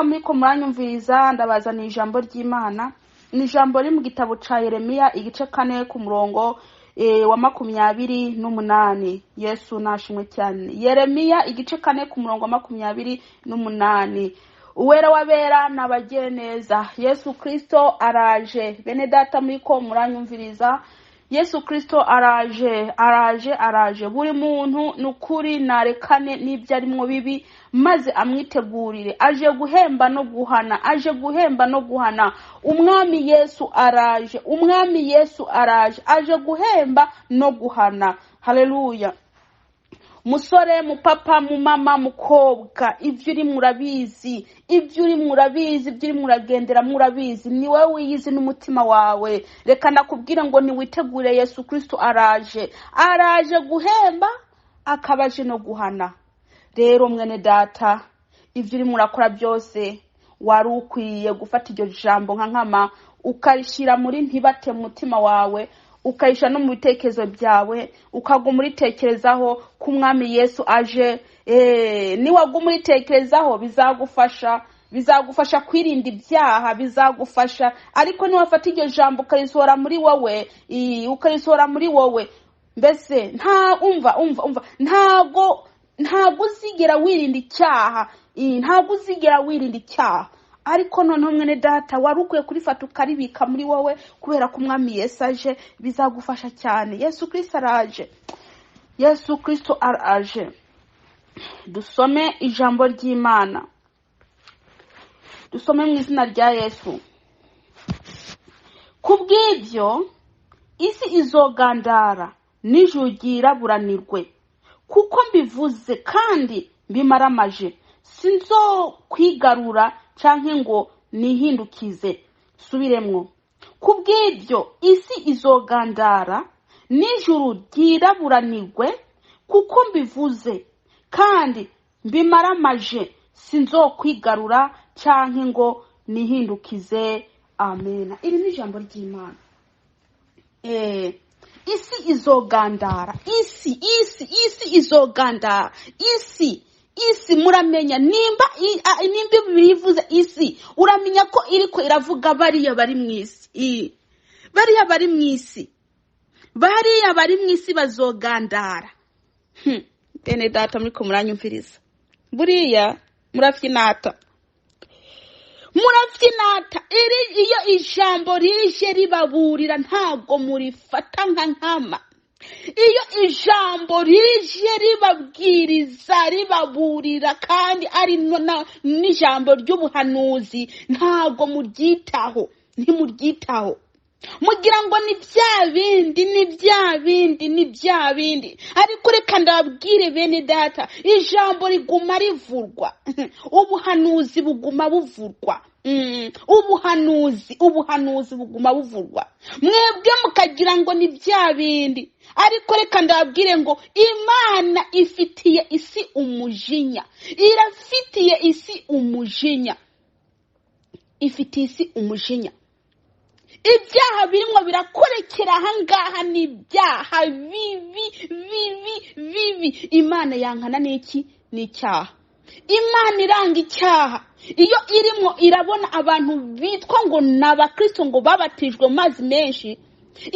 Data, muriko muranyumviriza, ndabazaniye ijambo ry'Imana. Ni ijambo riri mu gitabo ca Yeremiya, igice 4, ku murongo wa 28. Yesu nashimwe cyane. Yeremiya igice 4, ku murongo wa 28. Uwera w'abera nabagire neza. Yesu Kristo araje. Bene data muriko muranyumviriza, Yesu Kristo araje, araje, araje. Buri muntu ni ukuri narekane n'ibyo arimwo bibi, maze amwitegurire. Aje guhemba no guhana, aje guhemba no guhana. Umwami Yesu araje, Umwami Yesu araje, aje guhemba no guhana. Haleluya! Musore, mupapa, mumama, mukobwa, ibyo uri murabizi, ibyo uri murabizi, ibyo uri muragendera murabizi, ni wowe wiyizi n'umutima wawe. Reka nakubwire ngo niwitegure, Yesu Kristo araje, araje guhemba, akaba aje no guhana. Rero mwene data, ibyo urimo urakora byose, wari ukwiye gufata iryo jambo nka nkama, ukarishyira muri ntibate mu mutima wawe, ukarishyira no mu bitekerezo byawe, ukaguma uritekerezaho ko Umwami Yesu aje. Niwaguma uritekerezaho, bizagufasha, bizagufasha kwirinda ibyaha, bizagufasha. Ariko niwafata iryo jambo ukarisohora muri wowe, ukarisohora muri wowe, mbese nta umva, umva, umva, ntabwo uzigera wirinda icyaha, ntabwo uzigera wirinda icyaha. Ariko noneho mwene data, wari ukwiye kurifata ukaribika muri wowe, kubera ko Umwami Yesu aje, bizagufasha cyane. Yesu Kristo araje, Yesu Kristo araje. Dusome ijambo ry'Imana, dusome mu izina rya Yesu. Ku bw'ibyo isi izogandara, n'ijuru ryiraburanirwe, kuko mbivuze kandi mbimaramaje, sinzokwigarura canke ngo nihindukize. Subiremwo: ku bw'ibyo isi izogandara, n'ijuru ryiraburanirwe, kuko mbivuze kandi mbimaramaje, sinzokwigarura canke ngo nihindukize. Amena. Iri ni ijambo ry'Imana. Isi izogandara, isi, isi, isi izogandara, isi, isi. Muramenya nimba Bibiliya ivuze isi, uramenya ko iriko iravuga bariya bari mu isi. Bariya bari mu isi, bariya bari mu isi bazogandara. Bene data muriko muranyumviriza, buriya murafyinata, murafyinata. Iri iyo ijambo rije ribaburira, ntabwo murifata nka nkama. Iyo ijambo rije ribabwiriza, ribaburira, kandi ari n'ijambo ry'ubuhanuzi, ntabwo muryitaho, ntimuryitaho. Mugira ngo ni bya bindi, ni bya bindi, ni bya bindi. Ariko reka ndababwire bene data, ijambo riguma rivurwa, ubuhanuzi buguma buvurwa. Ubuhanuzi buguma buvurwa, mwebwe mukagira ngo ni bya bindi. Ariko reka ndababwire ngo Imana ifitiye isi umujinya, irafitiye isi umujinya, ifitiye isi umujinya. Ibyaha birimo birakorekera ahangaha ni ibyaha bibi, bibi, bibi. Imana yankana n'iki? Ni icyaha. Imana iranga icyaha. Iyo irimo irabona abantu bitwa ngo ni abakristo, ngo babatijwe mu mazi menshi,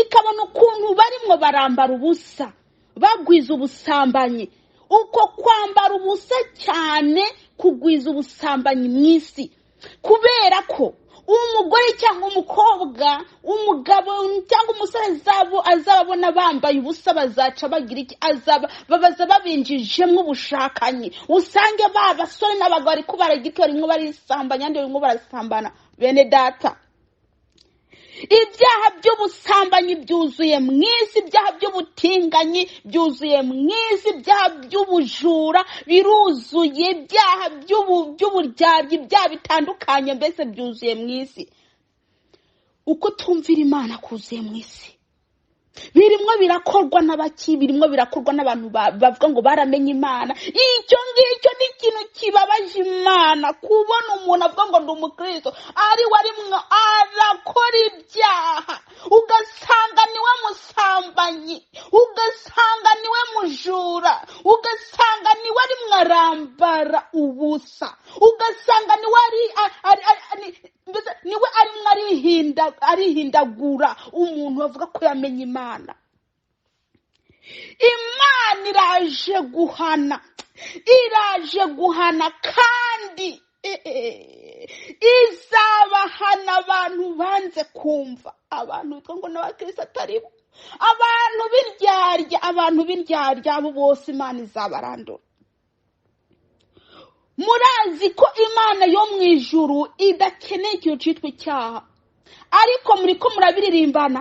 ikabona ukuntu barimo barambara ubusa, bagwiza ubusambanyi, uko kwambara ubusa cyane kugwiza ubusambanyi mu isi, kubera ko umugore cyangwa umukobwa, umugabo cyangwa umusore zabo azababona bambaye ubusa, bazaca bagira iki? Azaba babaza babinjijemo ubushakanyi, usange ba basore n'abagabo ariko baragira iki? Barimo barisambanya, abandi barimo barasambana. Bene data, ibyaha by'ubusambanyi byuzuye mu isi, ibyaha by'ubutinganyi byuzuye mu isi, ibyaha by'ubujura biruzuye, ibyaha by'uburyarya, ibyaha bitandukanye mbese byuzuye mu isi. Uko tumvira Imana kuzuye mu isi. Birimo birakorwa n'abaki? Birimo birakorwa n'abantu bavuga ngo baramenye Imana. Icyo ngicyo ni ikintu kibabaje Imana, kubona umuntu avuga ngo ndi umukristo, ari we arimwo arakora ibyaha, ugasanga niwe musambanyi, ugasanga niwe mujura, ugasanga niwe arimwo arambara ubusa, ugasanga niwe ari arihindagura umuntu bavuga ko yamenye Imana. Imana iraje guhana, iraje guhana, kandi izabahana abantu banze kumva, abantu bitwa ngo n'abakristo atari bo, abantu b'indyarya, abantu b'indyarya, abo bose Imana izabarandura. Murazi ko Imana yo mu ijuru idakeneye ikintu cyitwa icyaha, ariko muriko murabiririmbana,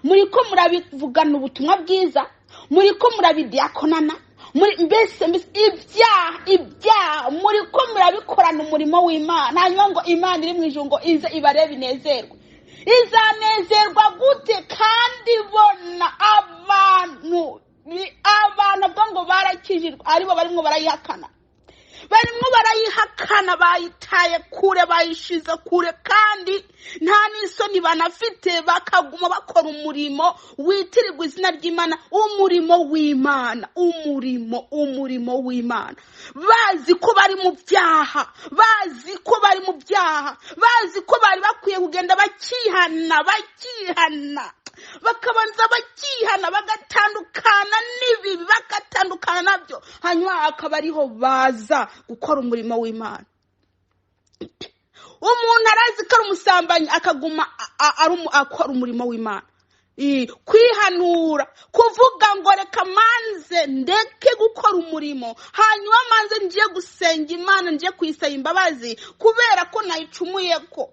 muriko murabivugana ubutumwa bwiza, muriko murabidiakonana, mbese ibyaha muriko murabikorana umurimo w'Imana. Hanyuma ngo Imana iri mu ijuru ngo ize ibarebe inezerwe. Izanezerwa gute kandi bona abantu avuga ngo barakijijwe, aribo barimo barayihakana, barimo barayihakana, bayitaye kure, bayishize kure, kandi nta n'isoni banafite, bakaguma bakora umurimo witirirwa izina ry'Imana, umurimo w'Imana, umurimo w'Imana, bazi ko bari mu byaha, bazi ko bari mu byaha, bazi ko bari bakwiye kugenda bakihana, bakabanza bakihana, bagatandukana n'ibibi, bagatandukana nabyo, hanyuma akaba ariho baza gukora umurimo w'Imana. Umuntu arazi ko ari umusambanyi akaguma akora umurimo w'Imana. Kwihanura, kuvuga ngo reka manze ndeke gukora umurimo, hanyuma manze ngiye gusenga Imana, ngiye kuyisaba imbabazi kubera ko nayicumuye ko.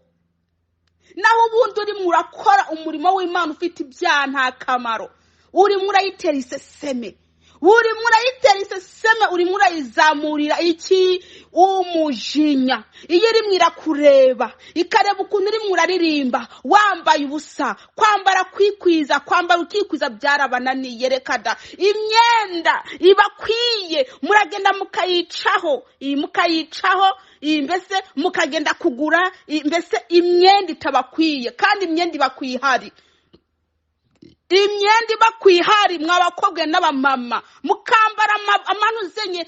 Naho ubundi urimo urakora umurimo w'Imana ufite ibyaha nta kamaro, urimo urayitera iseseme, urimo urayitera iseseme, urimo urayizamurira iki? Umujinya. Iyo irimo irakureba, ikareba ukuntu urimo uraririmba wambaye ubusa, kwambara kwikwiza, kwambara ukikwiza byarabananiye, reka da, imyenda ibakwiye muragenda mukayicaho, mbese mukagenda kugura mbese imyenda itabakwiye, kandi imyenda ibakwiye ihari, imyenda ibakwiye ihari, mwabakobwa n'abamama mukambara amanuzenye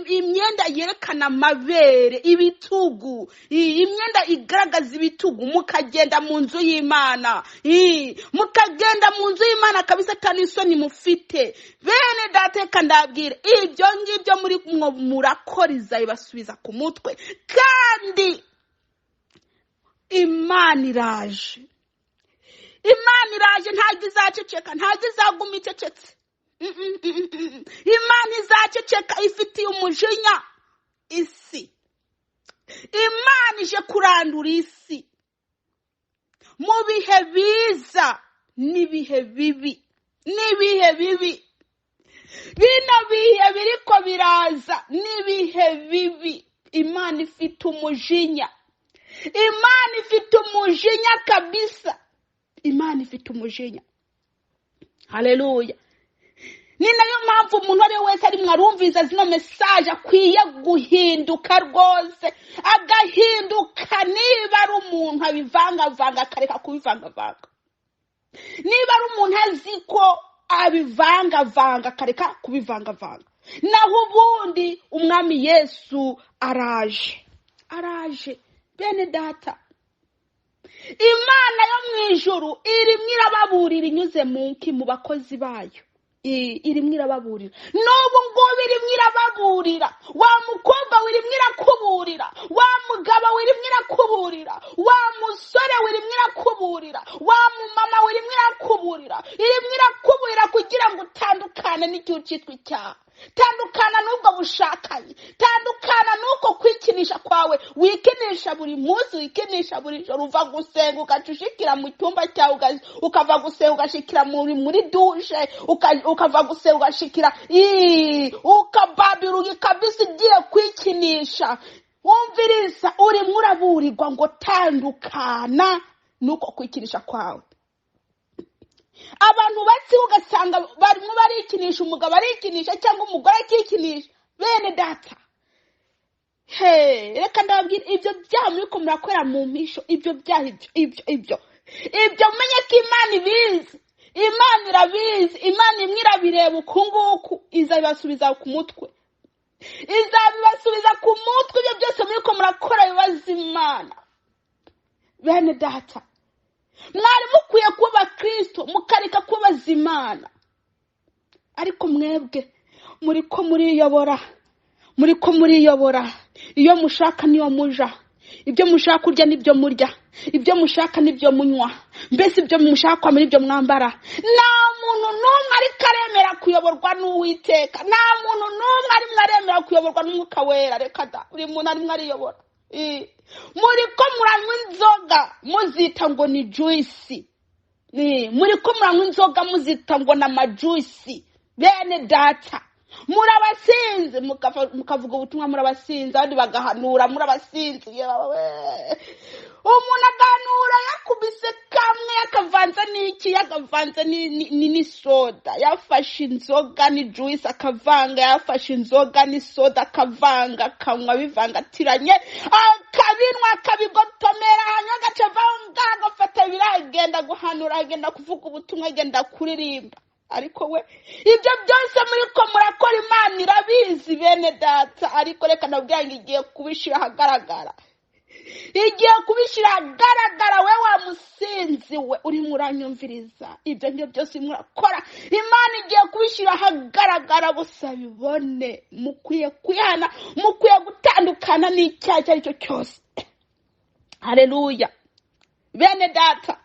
imyenda yerekana amabere, ibitugu, imyenda igaragaza ibitugu, mukagenda mu nzu y'Imana, mukagenda mu nzu y'Imana kabisa, atari isoni mufite. Bene data, reka ndabwira, ibyo ngibyo muri mwo murakora izabibasubiza ku mutwe, kandi Imana iraje. Imana iraje, ntabwo izaceceka, ntabwo izaguma icecetse. Imana izaceceka ifitiye umujinya isi. Imana ije kurandura isi mu bihe biza n'ibihe bibi, n'ibihe bibi. Bino bihe biriko biraza n'ibihe bibi. Imana ifite umujinya, Imana ifite umujinya kabisa, Imana ifite umujinya. Haleluya. Ni nayo mpamvu umuntu ari wese ari mwarumviza zino message akwiye guhinduka rwose, agahinduka. Niba ari umuntu abivangavanga akareka kubivangavanga, niba ari umuntu azi ko abivangavanga akareka kubivangavanga, naho ubundi umwami Yesu araje, araje. Bene data, Imana yo mu ijuru irimo irababurira inyuze mu bakozi bayo, irimo irababurira n'ubu ngubu, irimo irababurira. Wa mukobwa wirimo irakuburira, wa mugabo wirimo irakuburira, wa musore wirimo irakuburira, wa mumama wirimo irakuburira, irimo irakuburira kugira ngo utandukane n'igihe cyitwa icyaha. Tandukana n'ubwo bushakanye, tandukana n'uko kwikinisha kwawe, wikinisha buri munsi, wikinisha buri joro. Uva gusenga ugacushikira mu cyumba cyawe, ukava gusenga ugashikira muri dushe, ukava gusenga ugashikira ukababira kabisa ugiye kwikinisha. Wumviriza, urimo uraburirwa ngo tandukana n'uko kwikinisha kwawe. Abantu batsi ugasanga barimo barikinisha, umugabo arikinisha cyangwa umugore akikinisha. Bene data, he, reka ndababwira, ibyo byaha muriko murakorera mu mpisho, ibyo byaha, ibyo mumenye ko Imana ibizi, Imana irabizi, Imana imwe irabireba uku nguku, izabibasubiza ku mutwe, izabibasubiza ku mutwe. Ibyo byose muriko murakora bibaza Imana. Bene data, mwari mukwiye kuba abakristo, mukareka kubaza Imana, ariko mwebwe muri ko muriyobora, muri ko muriyobora. Iyo mushaka niyo muja, ibyo mushaka kurya nibyo murya, ibyo mushaka nibyo munywa, mbese ibyo mushaka kwambara nibyo mwambara. Nta muntu n'umwe ariko aremera kuyoborwa n'Uwiteka, nta muntu n'umwe arimo aremera kuyoborwa n'Umwuka Wera. Reka da, buri muntu arimo ariyobora. Muri ko muranywa inzoga muzita ngo ni juice, muri ko muranywa inzoga muzita ngo ni amajuice. Bene data, murabasinzi, mukavuga ubutumwa murabasinzi, abandi bagahanura murabasinzi. Umuntu aganura yakubise kamwe, yakavanze n'iki, yakavanze n'isoda, yafashe inzoga ni juice akavanga, yafashe inzoga n'isoda akavanga, akanywa bivangatiranye, akabinwa akabigotomera, hanyuma agaca avanga, agafata ibiri, agenda guhanura, agenda kuvuga ubutumwa, agenda kuririmba. Ariko we, ibyo byose muri ko murakora Imana irabizi, bene data. Ariko reka nabwira ngo igiye kubishyira ahagaragara, igiye kubishyira ahagaragara. We wa musinzi we urimo uranyumviriza, ibyo ngibyo byose murakora Imana igiye kubishyira ahagaragara, gusa bibone. Mukwiye kwihana, mukwiye gutandukana n'icyaha icyo ari cyo cyose. Hareruya! Bene data,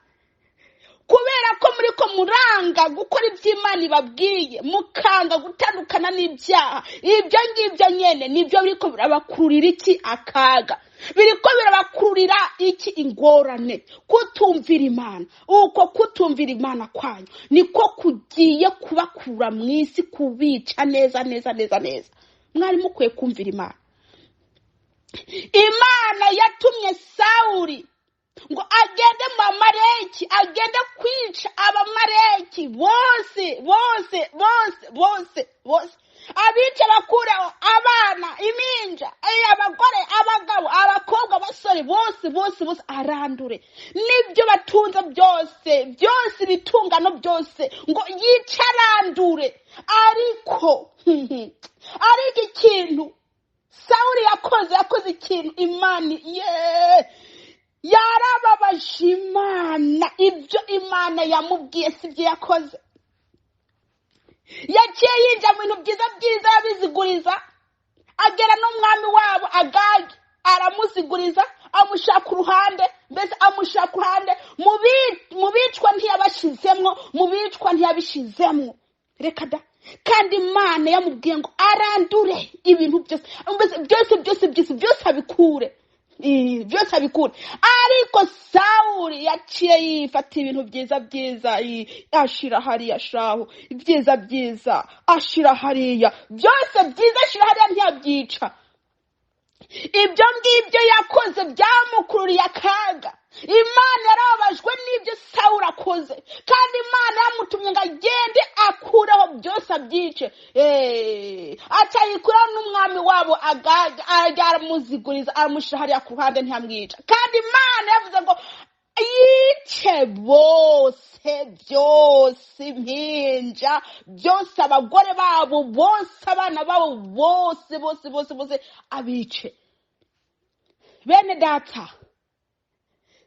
kubera ko muri ko muranga gukora iby'Imana ibabwiye, mukanga gutandukana n'ibyaha, ibyo ngibyo nyine nibyo biri ko birabakururira iki? Akaga. Biri ko birabakururira iki? Ingorane. Kutumvira Imana, uko kutumvira Imana kwanyu niko kugiye kubakura mu isi, kubica neza neza neza neza. Mwari mukwiye kumvira Imana. Imana yatumye Sawuri ngo agende mu Bamareki, agende kwica Abamareki bose bose bose bose bose, abica bakureho abana, impinja, abagore, abagabo, abakobwa, abasore, bose bose bose, arandure n'ibyo batunze byose byose, ibitungano byose, ngo yice arandure. Ariko ikintu Sawuri yakoze, yakoze ikintu Imana ye yarababaje Imana. Ibyo Imana yamubwiye si byo yakoze. Yaciye yinjira mu bintu byiza byiza, arabiziguriza, agera n'umwami wabo Agagi aramuziguriza, amushaka uruhande, mbese amushaka uruhande mu bicwa ntiyabashizemwo, mu bicwa ntiyabishizemwo. Reka da! Kandi Imana yamubwiye ngo arandure ibintu byose, mbese byose byose byose byose abikure, byose abikure. Ariko Sawuri yaciye yifata ibintu byiza byiza, ashira hariya shahu, ibyiza byiza ashira hariya, byose byiza ashira hariya, ntiyabyica. Ibyo ngibyo yakoze byamukururiye akaga. Imana yarababajwe n'ibyo Sawuri akoze, kandi Imana yamutumye ngo agende akureho byose abyice. Acayikuraho n'umwami wabo Agagi arajya aramuziguriza, aramushyira hariya ku ruhande, ntiyamwica, kandi Imana yavuze ngo yice bose byose, impinja byose, abagore babo bose, abana babo bose bose bose bose, abice. Bene data,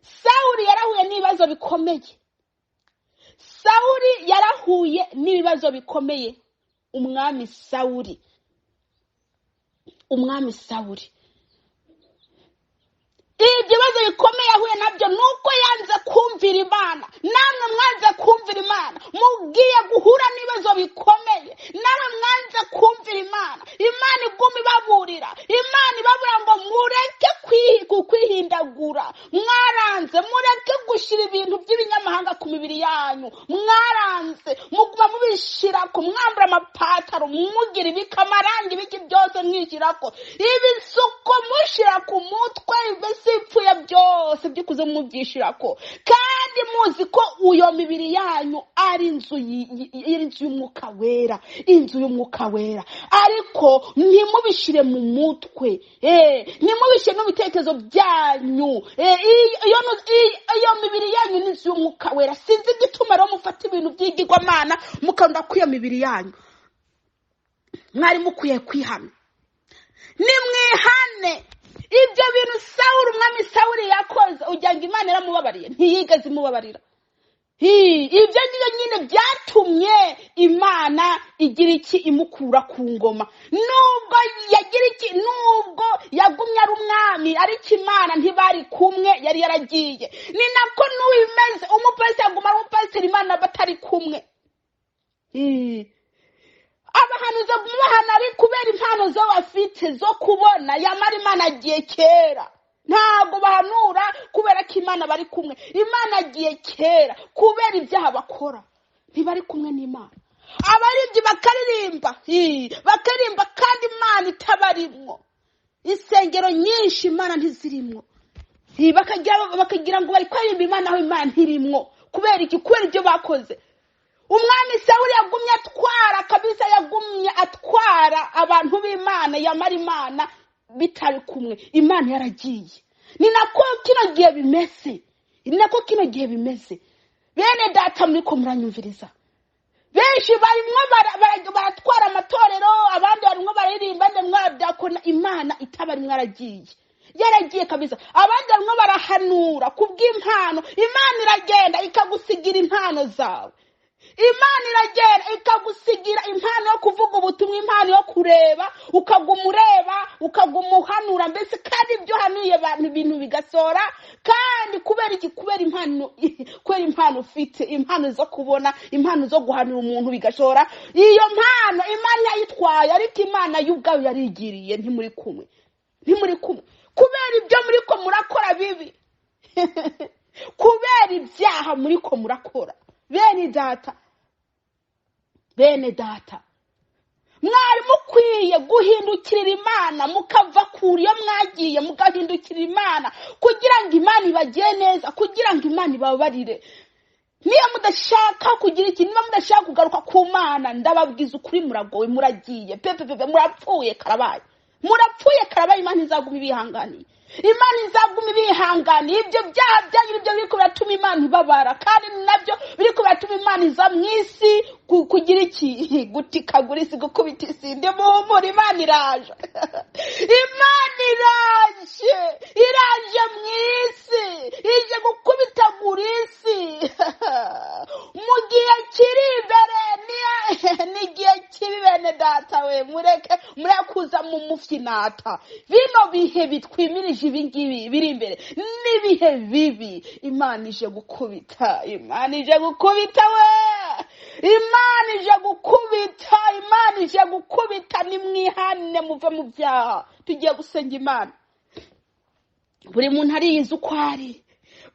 Sawuri yarahuye n'ibibazo bikomeye. Sawuri yarahuye n'ibibazo bikomeye. Umwami Sawuri, umwami Sawuri, ibibazo bikomeye yahuye nabyo ni uko yanze kumvira Imana. Namwe mwanze kumvira Imana, mugiye guhura n'ibibazo bikomeye. Namwe mwanze kumvira Imana, Imana iguma ibaburira, Imana ibabura ngo mureke kwihindagura, mwaranze. Mureke gushyira ibintu by'ibinyamahanga ku mibiri yanyu, mwaranze. Muguma mubishyirako, mwambara amapataro, mugira ibika amarangi, ibiki byose mwishyirako, ibisuko mushyira ku mutwe, mbese ipfuye byose byikuze mubyishyirako, kandi muzi ko iyo mibiri yanyu ari inzu inzu y'Umwuka Wera, inzu y'Umwuka Wera. Ariko ntimubishyire mu mutwe, ntimubishyire no mu bitekerezo byanyu. Iyo mibiri yanyu ni inzu y'Umwuka Wera. Sinzi igituma rero mufata ibintu by'igirwamana mukanda ko iyo mibiri yanyu. Mwari mukwiye kwihana. Nimwihane. Ibyo bintu Sawuli, umwami Sawuli yakoze, ugira ngo Imana iramubabariye? Ntiyigeze imubabarira. Ibyo ngibyo nyine byatumye Imana igira iki? Imukura ku ngoma. Nubwo yagira iki, nubwo yagumye ari umwami, ariko Imana ntibari kumwe, yari yaragiye. Ni nako n'ubimeze, umupasiteri aguma ari umupasiteri, Imana batari kumwe. Abahanuzi baguma bahana ari kubera impano zo bafite zo kubona, yamara Imana agiye kera. Ntabwo bahanura kubera ko Imana bari kumwe, Imana agiye kera kubera ibyaha bakora, ntibari kumwe n'Imana. Abaririmbyi bakaririmba, bakaririmba kandi Imana itabarimwo. Insengero nyinshi Imana ntizirimwo, bakagira ngo bari kuririmba Imana aho Imana ntirimwo. Kubera iki? Kubera ibyo bakoze. Umwami Sawuli yagumye atwara kabisa, yagumye atwara abantu b'Imana, yamara Imana bitari kumwe, Imana yaragiye. Ni nako kino gihe bimeze, ni nako kino gihe bimeze. Bene data muriko muranyumviriza, benshi barimwo baratwara amatorero, abandi barimwo bararirimba, abandi barimwo baradakona, Imana itabarimwo yaragiye, yaragiye kabisa. Abandi barimwo barahanura kubw'impano, Imana iragenda ikagusigira impano zawe. Imana iragenda ikagusigira impano yo kuvuga ubutumwa, impano yo kureba, ukaguma ureba, ukaguma uhanura mbese, kandi ibyo uhanuye abantu ibintu bigasora. Kandi kubera iki? Kubera impano, kubera impano ufite, impano zo kubona, impano zo guhanura umuntu bigashora. Iyo mpano Imana yayitwaye, ariko Imana y'ubwayo yarigiriye, ntimuri kumwe, ntimuri kumwe kubera ibyo muriko murakora bibi, kubera ibyaha muriko murakora. Bene data, bene data, mwari mukwiye guhindukirira Imana, mukava kure iyo mwagiye, mugahindukirira Imana kugira ngo Imana ibagire neza, kugira ngo Imana ibabarire. Niba mudashaka kugira iki, niba mudashaka kugaruka ku Mana, ndababwiza ukuri, muragowe, muragiye pepepepe, murapfuye karabaye, murapfuye karabaye. Imana izaguma ibihanganiye, Imana izaguma ibihanganiye. Ibyo byaha byanyu nibyo biriko biratuma Imana ibabara, kandi nabyo biriko biratuma Imana iza mu isi kugira iki? Gutikagura isi, gukubita isi. Ndi muhumure, Imana iraje, Imana iraje, iraje mu isi, ije gukubitagura isi mu gihe kiri imbere. Ni igihe kibi bene data we, mureke murekuza mu mufyinata. Bino bihe bitwimirije ibi ngibi biri imbere n'ibihe bibi. Imana ije gukubita, Imana ije gukubita we, Imana ije gukubita, Imana ije gukubita. Nimwihane muve mu byaha. Tugiye gusenga Imana. Buri muntu ariyizi uko ari,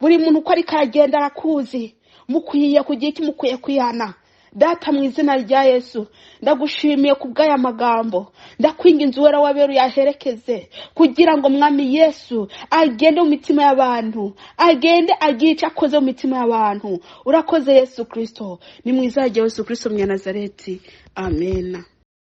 buri muntu uko ariko aragenda arakuzi. Mukwiye kugira iki? Mukwiye kwihana. Data, mu izina rya Yesu, ndagushimiye ku bw'aya magambo. Ndakwinginze uwera w'abera uyaherekeze, kugira ngo Mwami Yesu agende mu mitima y'abantu, agende agire icyo akoze mu mitima y'abantu. Urakoze Yesu Kristo. Ni mu izina rya Yesu Kristo Munyanazareti, amena.